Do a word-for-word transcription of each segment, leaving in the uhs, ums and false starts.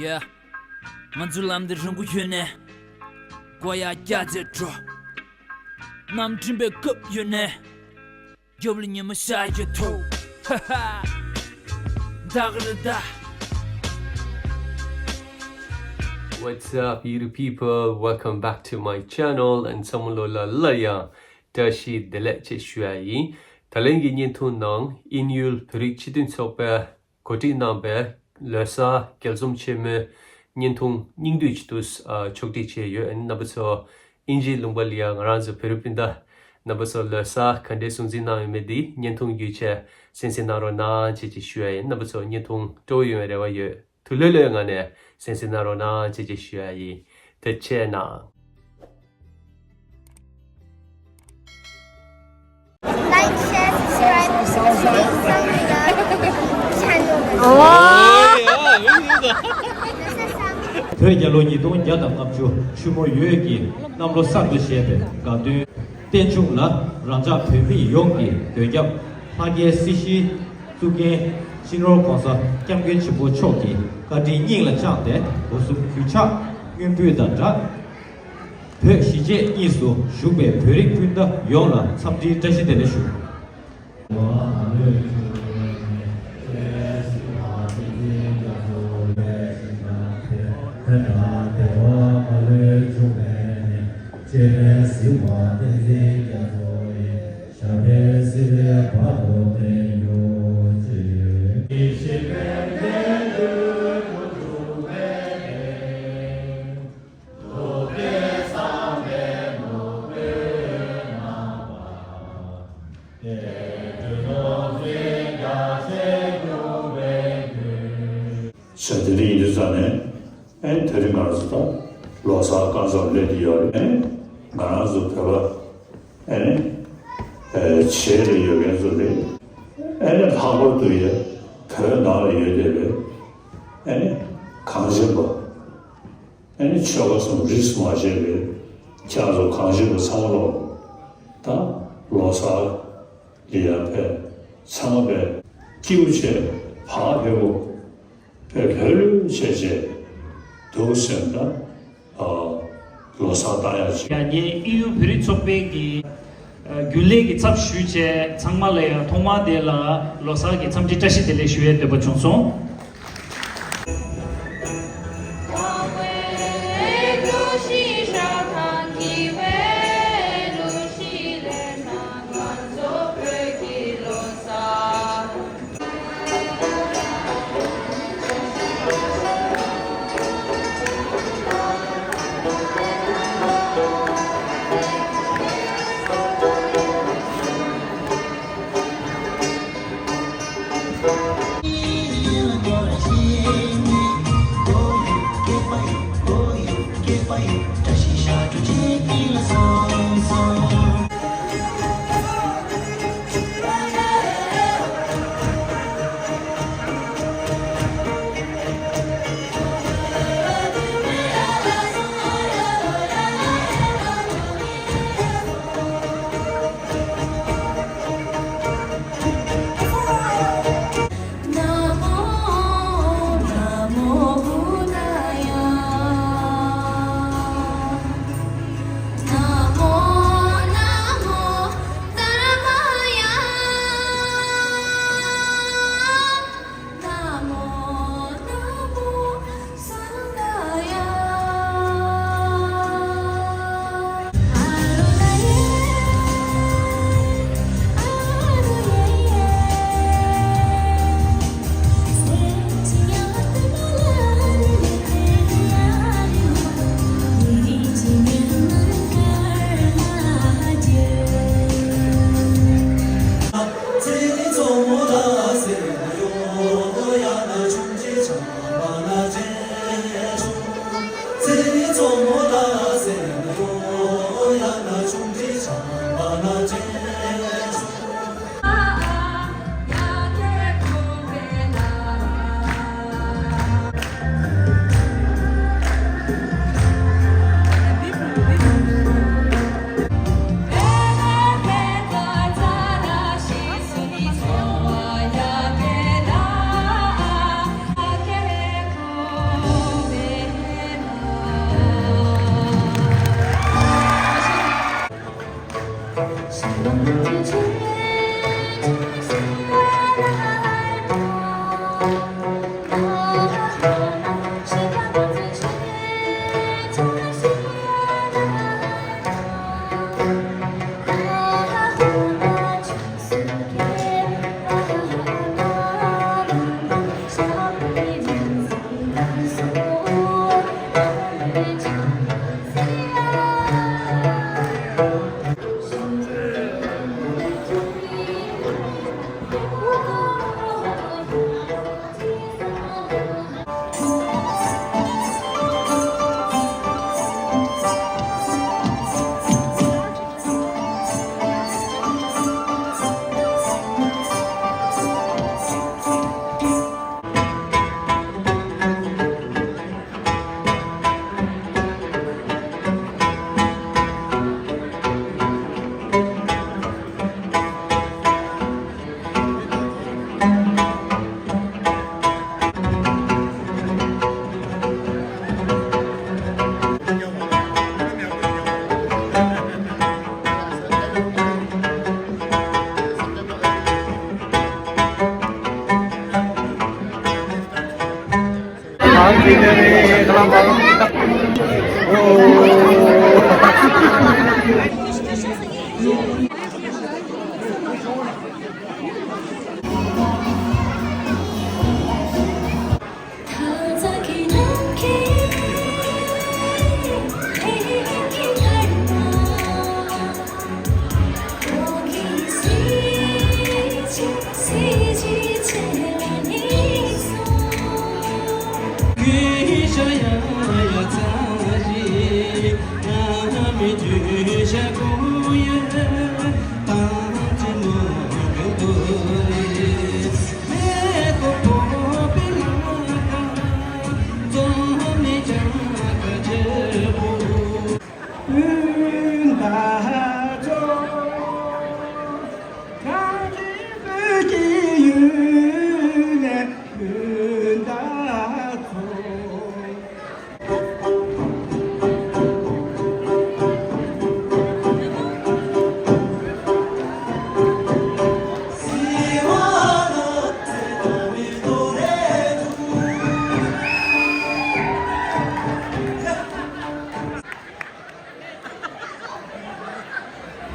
Yeah. ང་ཚོའི་ལམ་འདི་རིང་པོ་ཡོད་ནས། མགོ་ཡར་བཀྱག་བྱས་འགྲོ། གནམ་གྲིམ་པའི་སྐབས་ཡོད་ནས། རྒྱབ་ལ་ཉི་མ་ཤར་གྱི་ཐོག་ཧ་ཧ། ད་ག་རེ་ད། What's up, beautiful people? Welcome back to my channel. And ཚང་མ་ལོ་ལ་སླར་ཡང་བཀྲ་ཤིས་བདེ་ལེགས་ཅེས་ཞུ་ཡ་ཡིན། ད་ལན་གྱི་བརྙན་ཐུང་ནང་དབྱིན་ཡུལ་བོད་རིགས་སྤྱི་མཐུན་ཚོགས་པས་གོ་སྒྲིག་གནང་པའི་ལོ་གསར་རྒྱལ་འཛོམས་ཆེན་མོའི་བརྙན་ཐུང་སྙིང་བསྡུས་ཅིག་ཏུ་ཨ་ཕྱོགས་སྒྲིག་བྱས་ཡོད། ཨ་ནི་རྣམ་པ་ཚོ་དབྱིན་ཇིའི་ལུང་པ་ལ་ཡ་ང་རང་ཚོ་བོད་རིགས་སྤུན་ཟླ་རྣམ་པ་ཚོ་ལོ་གསར་ག་འདྲའི་སྲུང་བརྩི་གནང་ཡོད་མེད་འདི་བརྙན་ཐུང་བརྒྱུད་བྱས་གསན་གཟིགས་གནང་རོགས་གནང་བྱེད་ཅེས་ཞུ་ཡ་ཡིན། རྣམ་པ་ཚོ་བརྙན་ཐུང་སྤྲོ་བོ་ཡོང་བའི་རེ་བ་ཡོད། ཐུགས་ལྷོད་ལྷོད་ངང་ནས་གསན་གཟིགས་གནང་རོགས་གནང་བྱེད་ཅེས་ཞུ་ཡ་ཡིན། ཐུགས་རྗེ་གནང་། Like, share, subscribe to the Big Sound Leader channel. བོད་རྒྱལ་ལོ་ཉིས་སྟོང་བརྒྱ་དང་ལྔ་བཅུ་ཆུ་མོ་ཡོས་ཀྱི་གནམ་ལོ་གསར་དུ་བཞད་པའི་དགའ་སྟོན་རྟེན་འབྱུང་ལ། རང་ཅག་བོད་མི་ཡོངས་ཀྱི་མགོན་སྐྱབས་ལྷ་རྒྱལ་སྲིད་ཞིའི་གཙུག་རྒྱན་སྤྱི་ནོར་༸གོང་ས་༸སྐྱབས་མགོན་ཆེན་པོ་མཆོག་གི་བཀའ་དྲིན་སྙིང་ལ་བཅངས་ཏེ། སྒོ་གསུམ་གུས་ཕྱག་སྙིང་འབུལ་དང་སྦྲགས། བོད་གཞིས་བྱེས་གཉིས་སུ་བཞུགས་པའི་བོད་རིགས་སྤུན་ཟླ་ཡོངས་ལ་འཚམས་འདྲིའི་བཀྲ་ཤིས་བདེ་ལེགས་ཞུ། ཟེར་དེ་འདྲ་ཡིན་དུས་ཙང་ནས། ཨེ་དེ་རིང་ང་ཚོ་ད་ལོ་གསར་རྐང་ཚར་སླེབས་ཀྱི་ཡོད་རེད། ཨེ་ང་རང་ཚོ་བོད་པ་ཨེ་ནི་ཨེ་བྱེས་ལ་ཡོད་མཁན་ཚོ་ལས་ཨེ་ནི་ལྷག་པར་དུ་ཡ་བོད་ནང་ལ་ཡོད་བསྡད་པའི་ཨེ་ནི་གངས་ཅན་པ། ཨ་ནི་ཆོལ་ཁ་གསུམ་རིས་སུ་མ་ཆད་པའི་ཁྱེད་རང་ཚོ་གངས་ཅན་པ་ཚང་མ་ལོ་ད་ལོ་གསར་ལ་ཡར་ཕེབས། ཚང་མ་དཔེ་སྐྱིད་པོ་བྱས། བག་ཕེབས་པོ་དཔེ་ལྷོད་ལྷོད་བྱས་བྱས་འདུག་སེམས་ད་ཨ་ལོ་གསར་བཏང་ཡག་ཅིག་ཡང་ངས་དབྱིན་ཡུལ་བོད་རིགས་ཚོགས་པའི་གི་རྒྱུན་ལས་ཀྱི་ཚབ་ཞུས་བྱས། ཚང་མ་ལ་ཡང་ཐོག་མར་དེ་ལ་ལོ་གསར་གྱི་འཚམས་འདྲི་བཀྲ་ཤིས་བདེ་ལེགས་ཞུ་ཡའི་འདོད་པ་བྱུང་སོང་།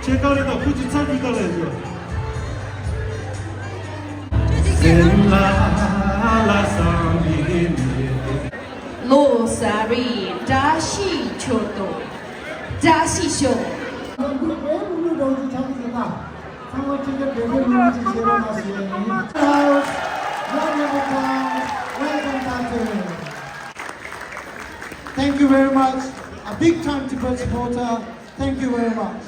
ཁྱེད་ག་རེ་དང་ཁུ་ཅི་ཚ་གི་ག་རེ་ཡོད། སེམས་ལ་ལ་བསམ་པའི་མི། ལོ་གསར་བའི་བཀྲ་ཤིས་མཆོད་དོ། བཀྲ་ཤིས་ཤོག་ཚང་མ་ཁྱེད་ཀྱི་བེ་བེ་ལུང་ཅིག་བྱེད་རོགས་གནང་ཞེས་ཡིན། House, your number one, welcome back to. Thank you very much. A big time to Prince Porter. Thank you very much.